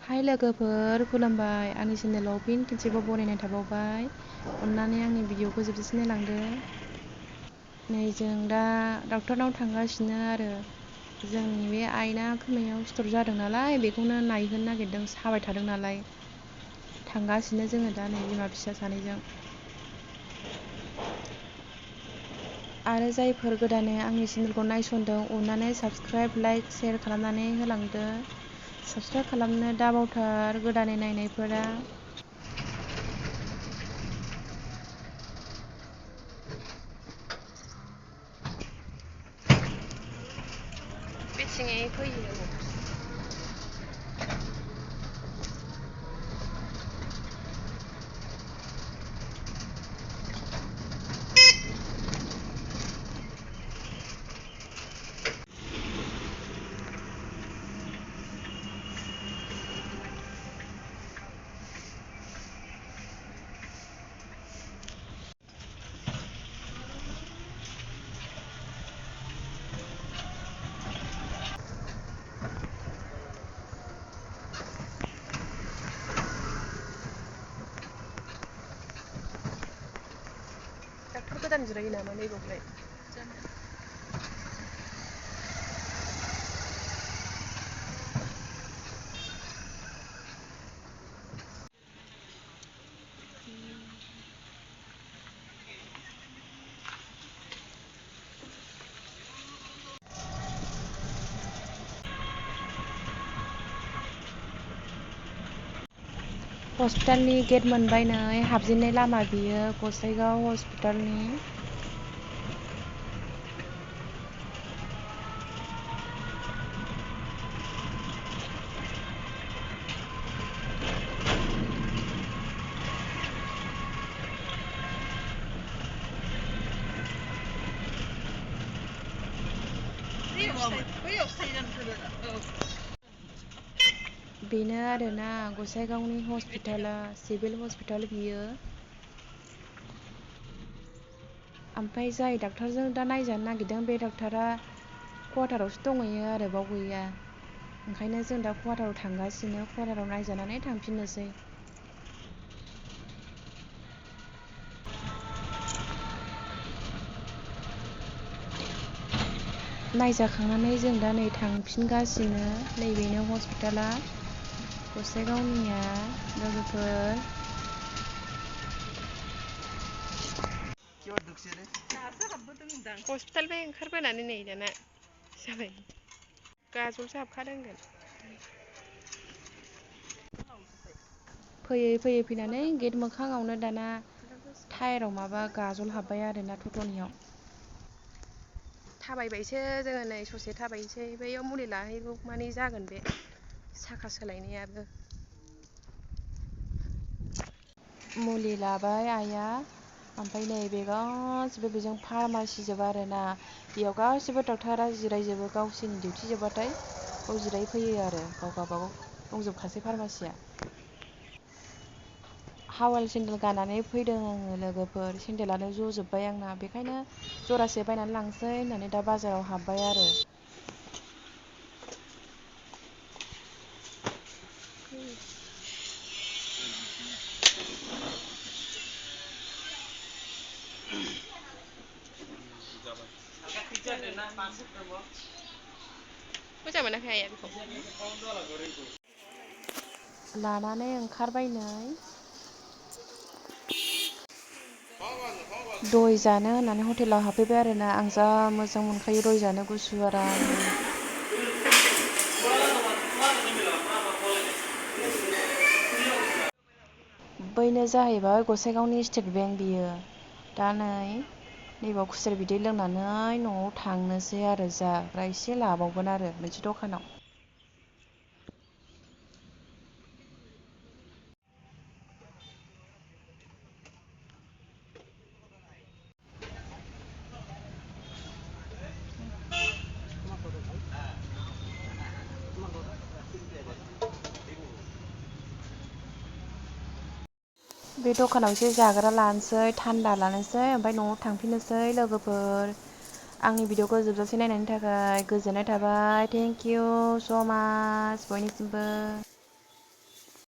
हाय लोगोफोर, खुलुमबाय। आंनि चेनेलाव फिन खेबसेबाव बरायनाय थाबावबाय। अननानै आंनि भिडिअखौ जोबजासिम नायलांदो। नै जों दा डक्टरनाव थांगासिनो आरो जोंनि बे आइना खोमायाव सिथर जादों नालाय बेखौनो नायहोनो नागिरदों, साबाय थादों नालाय। थांगासिनो जोङो दा नै बिमा फिसा सानैजों। आरो जायफोर गोदानै आंनि चेनेलखौ नायसनदों अननानै साबस्क्राइब, लाइक, शेयार खालामनानै होलांदो। साबस्क्राइब खालामनो दाबावथार गोदानै नायनायफोरा। बेथिङै फैयो। डाक्टर गोदान जिरायो नामा नैबावलाय? हस्पिटालनि गेट मोनबाय नै, हाबजेननाय लामा बियो गसाइगाव हस्पिटालनि। बेनो आरोना गसाइगावनि हस्पिटाला, सिभिल हस्पिटाल बियो। ओमफ्राय जाय डाक्टारजों दा नायजानो नागिरदों बे डाक्टारा कवाटारावसो दंहैयो आरो बाव गैया। ओंखायनो जों दा कवाटाराव थांगासिनो, कवाटाराव नायजानानै थांफिननोसै। नायजाखांनानै जों दा नै थांफिनगासिनो। नैबेनो हस्पिटाला गसाइगावनिया लोगोफोर। हस्पिटालनिफ्राय ओंखारबोनानै नै दाना जाबाय, गाजलसो हाबखादों होनगोन। फैयै फैयै फैनानै गेट मोखाङावनो दाना टायाराव माबा गाजल हाब्बाय आरोना टट'नियाव। थाबायबायसो जोङो नै ससे थाबायनोसै, बैयाव मुलि लाहैगौ मानि जागोन बे साखा सोलायनायाबो। मुलि लाबाय आइया, ओमफ्राय नै बे गासिबो बेजों फार्मासि आरोना। बेयाव गासिबो डक्टरा जिरायजोबो, गावसोरनि डिउटि जोबबाथाय बाव जिरायफैयो आरो गाव गावबागाव दंजोबखासै फार्मासिया। हावाल सेन्देल गाननानै फैदों आङो लोगोफोर, सेन्देलानो जजोब्बाय आंना। बेखायनो जरासे बायनानै लांसै होननानै दा बाजाराव हाब्बाय आरो। मोजां मोनाखै आइया बेखौ? लानानै ओंखारबाय नै। दय जानो होननानै हटेलाव हाबफैबाय आरोना। आं जा मोजां मोनखायो दय जानो, गुसु आरामनो। बैनो जाहैबाय गसाइगावनि स्टेट बेंक बियो। दा नैबाव खुसेर बिदै लोंनानै न'आव थांनोसै आरो, जाग्रा एसे लाबावगोन आरो मोनसे दखानाव। बे दखानाव एसे जाग्रा लानोसै, थान्दा लानोसै, ओमफ्राय न'आव थांफिननोसै लोगोफोर। आंनि भिडिअखौ जोबजासे नायनायनि थाखाय गोजोननाय थाबाय। थेंक इउ स' माच बयनिसिमबो।